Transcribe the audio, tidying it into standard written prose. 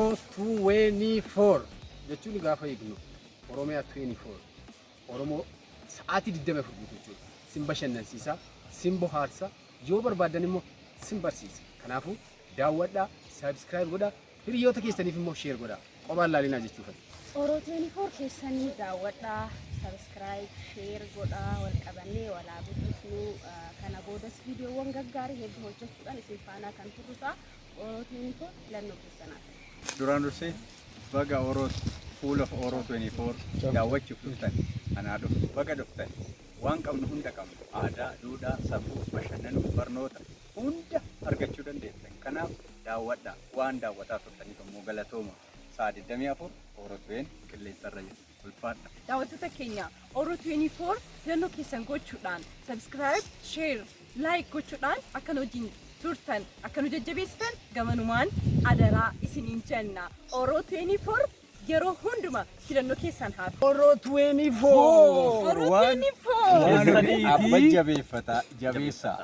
Oromoo 24 jechuun gaafa hiiknu Oromiyaa 24 Oromoo sa'aatii 24 guutuu jechuudha. Sin bashannansiisa, sin bohaarsa, yoo barbaaddan immoo sin barsiisa. Kanaafuu daawwadhaa, subscribe godhaa, hiriyoota keessaniif immoo share godhaa. Qophaan laalinaa jechuufani. Oro 24 keessanii daawwadhaa, subscribe, share godhaa, wal qabannee wal haa guddisnu. Kana boodas viidiyoowwan gaggaarii hedduu hojjechuudhaan isin faanaa kan turru ta'a. Oro 24 filannoo keessan haa ta'u. Duraan dursee baga Oro fuula Oro 24 daawwachuuf dhuftan anaa dhufu baga dhuftan waan qabnu hunda qabna aadaa, duudhaa, safuu, bashannanuu, barnoota hunda argachuu dandeessan kanaaf daawwadhaa waan daawwataa turtaniif ammoo galatooma sa'a 24 Oro 20 qilleensarra jira ulfaadha. Daawwattoota keenya Oro 24 filannoo keessan gochuudhaan subscribe, share, like gochuudhaan akka nu wajjin turtan akka nu jajjabeessitan gamanumaan adaraa isiniin jenna. Oro 24 yeroo hunduma filannoo keessan haa ta'u. Oro 24! Oro 24! Abba jabeeffata jabeessaa.